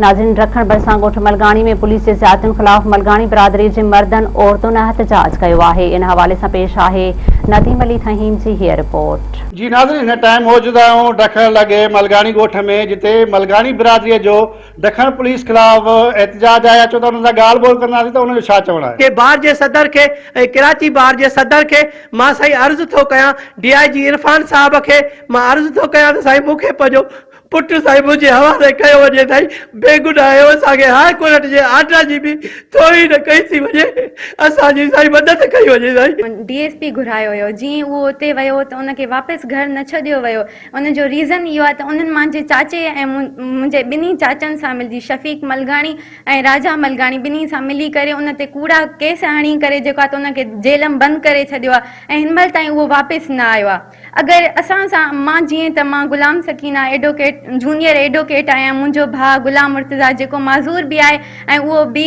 ناظرين رکڻ ڀرسان ڳوٺ ملغاڻي ۾ پوليس جي زيادتين خلاف ملغاڻي برادري جي مردن عورتن احتجاج ڪيو آهي ان حوالي سان پيش آهي نديم علي ٿهيم جي هيء رپورٽ. جي ناظرين هن ٽائيم موجود آهيون ڊکڻ لڳي ملغاڻي ڳوٺ ۾ جتي ملغاڻي برادري جو ڊکڻ پوليس خلاف احتجاج آهي اچو ته انهن سان ڳالهه ٻولهه ڪنداسين ته انهن جو ڇا چوڻ آهي. کي بار جي صدر کي ۽ ڪراچي بار جي صدر کي مان سائين عرض ٿو ڪيان ڊي I جي عرفان صاحب کي مان عرض ٿو ڪيان ته سائين مون کي پنهنجو پٽ سائين منهنجي حوالي ڪيو وڃي سائين بيگناهه آهيو اسان کي هاء ڪورٽ جي آرڊر جي به توهين ڪئي ٿي وڃي اسان جي سائين مدد ڪئي وڃي سائين. ڊي ايس پي گهرايو هيو جيئن اهو اتي ويو ته ان کي واپس گهر نه ڇڏيو ويو ان جو ريزن اهو آهي ته انهن مانجي چاچي ۽ منهنجي ٻنهي چاچن سان ملجي شفيق ملغاڻي ۽ راجا ملغاڻي ٻنهي سان ملي ڪري ان تي ڪوڙا ڪيس هڻي ڪري جيڪو آهي ته ان کي جيل م بند ڪري ڇڏيو آهي ۽ هن مهل تائين اهو واپس نه آيو آهي. اگر اسان سان مان جيئن ته مان غلام سڪينه ايڊوڪيٽ جونيئر ايڊوڪيٽ آهيان منهنجو ڀاء غلام مرتضيٰ جيڪو معذور به آهي ۽ اهو به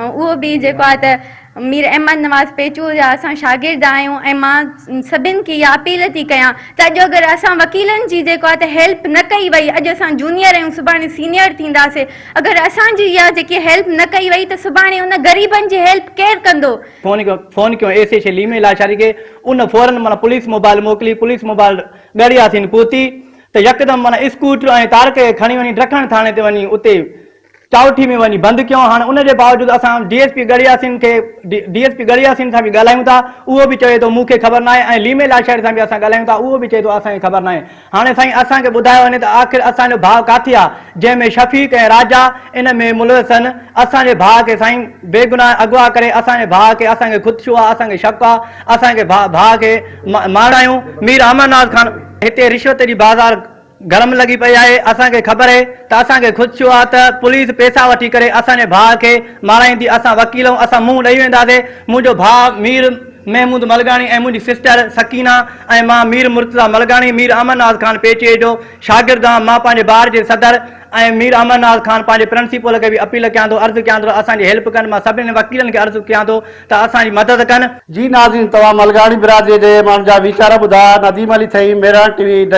اهو به جيڪو آهي ته مير احمد نواز پيچوهو جا اسان شاگرد آهيون ۽ مان سڀن کي اها اپيل ٿي ڪيان ته اڄ اگر اسان وڪيلن جي جيڪو آهي ته هيلپ نه ڪئي وئي اڄ اسان جونيئر آهيون سڀاڻي سينيئر ٿينداسي اگر اسان جي اها جيڪي هيلپ نه ڪئي وئي ته سڀاڻي ان غريبن جي هيلپ ڪير ڪندو؟ فون ڪيو فون ڪيو ايس ايڇ ليمي لاشاري کي ان فورن معنيٰ پوليس موبائل موڪلي پوليس موبائل ڳڙهياسين پهتي ته يڪدم معنيٰ اسڪوٽر ۽ طارق کي کڻي وڃي ڊکڻ ٿاڻي تي وڃي اتي چائوٺي ۾ وڃي بند ڪيو هاڻ ان جي باوجود اسان ڊي ايس پي ڳڙهياسين کي ڊي ايس پي ڳڙهياسين سان به ڳالهايون ٿا اهو به چوي ٿو مون کي خبر ناهي ۽ ليمي لاشاري سان به اسان ڳالهايون ٿا اهو به چئي ٿو اسان کي خبر ناهي هاڻي سائين اسان کي ٻڌايو وڃي ته آخر اسان جو ڀاء ڪاٿي آ جنهن ۾ شفيق ۽ راجا ان ۾ ملوث هن اسان جي ڀاء کي سائين بيگناهه اغوا ڪري اسان جي ڀاء کي اسان کي خدشو آ اسان کي شڪ آ اسان کي ڀاء کي مارايون مير احمد ناز خان هتي رشوت جي بازار گرم لڳي پئي آهي اسان کي خبر اهي ته اسان کي خدشو آ ته پوليس پيسا وٺي ڪري اسان جي ڀاء کي مارائيندي اسان وڪيل آهيون اسان منهن ڏئي وينداسي منهنجو ڀاء مير محمود ملغاڻي ۽ منهنجي سسٽر سڪينه ۽ مان مير مرتضيٰ ملغاڻي مير احمد نواز خان پيچي جو شاگرد آهيان مان پنهنجي بار جي صدر ۽ مير احمد نواز خان پنهنجي پرنسيپول کي به اپيل ڪيان ٿو عرض ڪيان ٿو ته اسان جي هيلپ ڪن مان سڀني وڪيلن کي عرض ڪيان ٿو ته اسان جي مدد ڪن. جي ناظرين توهان ملغاڻي برادري جي ماڻهن جا ويچار ٻڌا نديم علي ٿهيم مهراڻ ٽي وي ڊکڻ.